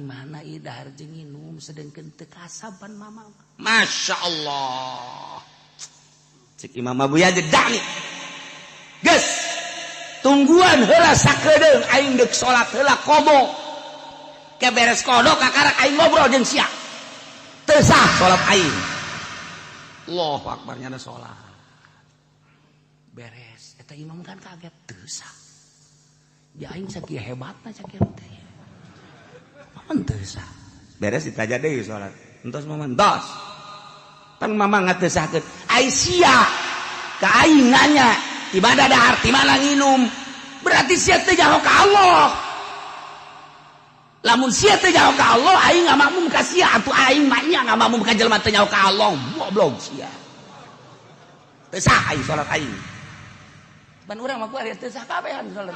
Mana ieu dahar jeung nginum, sedengkeun teu kasaban mama. Masya Allah. Cek Imam Abu Yazid nih. Geus. Tungguan heula sakedeung, aing deuk salat heula qadha. Ke beres qadha, kakarak aing ngobrol jeung sia. Teu sah salat aing. Allahu akbar, nyana salat. Beres eta imam kan kaget, teu sah. Ya aing sakieu hebatna, sakieu teh. Maman teu sah. Beres ditaja deui salat. Entos Maman, tos. Pan Mama ngateu. Ai sia ka aing nanya di mana dahar, di mana nginum, berarti sia teu nyaho ka Allah. Lamun sia teu nyaho ka Allah, aing ngamakmum ka sia atuh? Aing mah nya ngamakmum ka jelema teu nyaho ka Allah. Goblok sia, teu sah aing salat aing. Ban urang mah kuari teu sah kabehan salat.